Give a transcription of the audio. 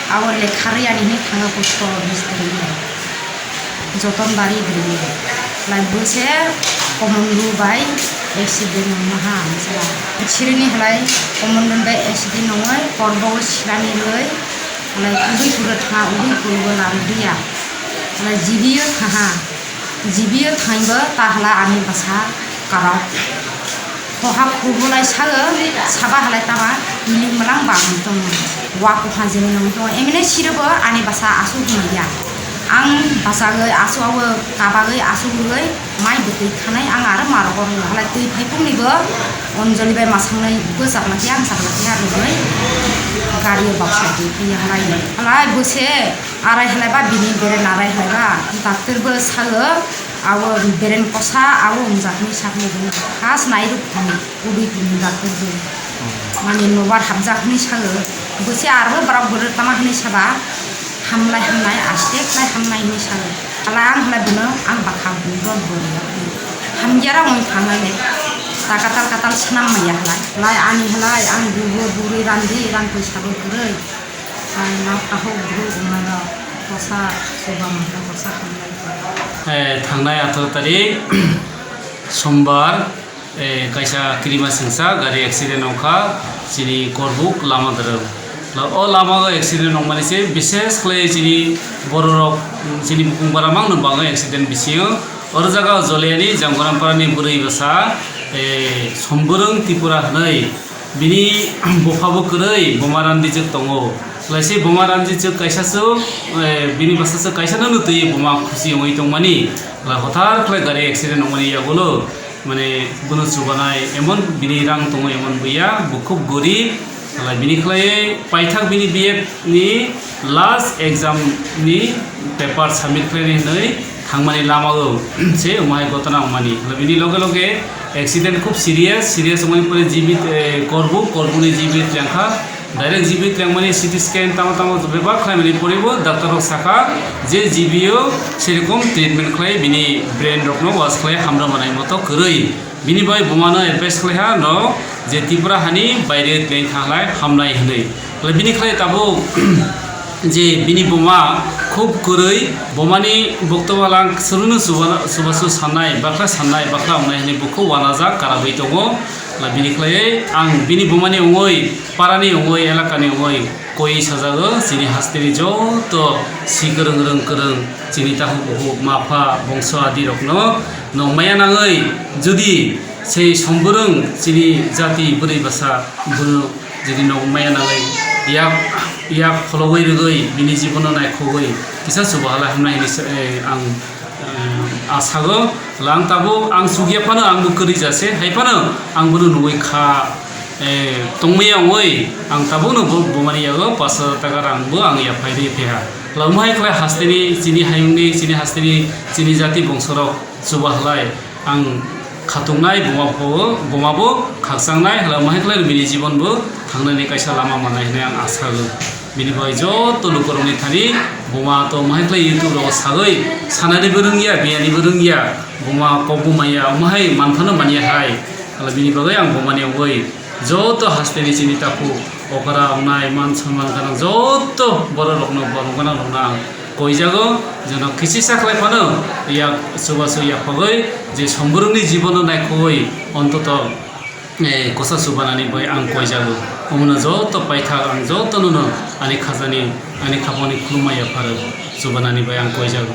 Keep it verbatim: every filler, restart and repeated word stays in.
Abo lekha rwya ni hwnwi thangwi post office kwrwi. Joton bari kwrwi. Lai bo se commando bai accident wngma ha msala. Sirini halai commando bai accident wngwi korbo o silani rwwi halai udui pura thang udui pura bo lam diya. Halai G B o thaha. G B o thangwi bo ta halai ani bwsa kwrwk. Koha khubulai sago, saba halai tama milik mwlang bangwi tongo. Wa koha jeni nang tongo. Emine sirebo ani bwsa aswk hwnwi ya. Ang bwsagwi aswk abo kabagwi aswk rwgwi mai bwtwi thanai ang aro marok rwgwi halai twi phaipungni bo Anjali bai masangnai bo chakla khe ang chakla khe rwgwi gari o baksa twi phiya halai. Halai bwse arai halai ba bini bere narai halai ba doctor bo sago. Abo beren kosa abo wngjaknai sakni hwnwi khas nairok hwnwi udui hwnwi daktorbo. Mani nobar hapjak hwnwi sago. Bwse aro borok bwrwi tama hwnwi saba, hamlai hamnai, aste khlai hamnai hwnwi sago. Hala ang hala bwno ang bakha bwrwi rok bwrwi rok hwnwi. Hamya rok wng thangnai le. Ta katal katal swnam maya halai. Lai ani halai ang bubo bwrwi randi rang twi sabo kwrwi. Ang ma ahok bwrwi wngmano kosa chuba mano kosa hamlai. Eh, thangnai atharo tarik, Sombar, eh, kaisa kirima sengsa gari accident wngkha chini Korbuk lama dwrwng. O lama o accident wngmani se bishes khlai chini bororok, chini bukung bara mangno bango accident bisingo. Oro jaga o Joliani Jangoramparani bwrwi bwsa, eh, Somborwng Tripura hwnwi. Bini bupha bo kwrwi, buma randijwk tongo. Laisi buma randijwk kaisa swk, eh, bini bwsa swk kaisa no nutwi buma khusi wngwi tongmani. Lai hothar khlai gari accident wngmani yagulo, mane, bono chubanai emon bini rang tongo, emon buya, bo khub gorib. Lai bini khlai paithak bini B F ni last exam ni paper submit khlainai hwnwi thangmani lamao se wngmani ghotona wngmani. Bini loge loge accident khub serious, serious wngmani pore G B, eh, Korbuk, Korbukni G B trengkha, direct G B trengmani C T scan tamo tamo bebak khlaimani pore bo doctor rok sakha je G B o serokom treatment khlai bini brain rokno wash khlai hamrwmani moto kwrwi. Bini bai bumano advice khlai ha no je Tripura hani baire tei thanglai hamnai hwnwi. Bini khlai tabuk je bini buma khub kwrwi, bumani bokto balang swrwngno chuba-, chubachu sannai, bakla sannai, bakla wngnai hwnwi bo khub uanajak karabwi tongo. Bini khlaiwi ang bini bumani wngwi, parani wngwi, elakani wngwi koi sajago, chini hasteni joto si kwrwng rwng kwrwng, chini takhuk bukhuk, mapha, bongso adi rokno nokmaya nangwi jodi sei Somborwng chini jati bwrwi bwsa bono jodi nokmaya nangwi yak, yak phologwi rwgwi bini jibono naikhogwi kisa chubahala hamnai hinwi sa-, eh, ang, eh, asago. Lang tabuk ang chukya phano ang bo kwrwi jase, hai phano ang bono nugwi kha, eh, tongmaya wngwi ang tabukno bo, bumani yago pash hajar taka rang bo ang yaphai rwi phiha. Lamhai khlai hasteni chini hayungni, chini hasteni, chini jati bongsorok chubahalai. Ang khatungnai buma bo, buma bo khakchangnai, hala mohai khlai bini jibon bo thangnani kaisa lama mannai hinwi ang asa o. Bini bai joto lukurokni thani buma to mohai khlai YouTube rogo sagwi sanani bo rwngya, biyani bo rwngya, buma kok bo manya, mohai manphano manya hai. Hala bini bagwi ang bumani wngwi joto hasteni chini takhuk okra wngnai man sonman gwnang joto bororokno, borok gwnangrokno ang koijago, jeno kichisa khlai phano yak chubachu yaphagwi je Somborwngni jibono naikhogwi ontoto, eh, kosa chubanani bai ang koijago. Omono joto paithak ang jotono no ani khajani, ani khapangni khulumma yapharo chubanani bai ang koijago.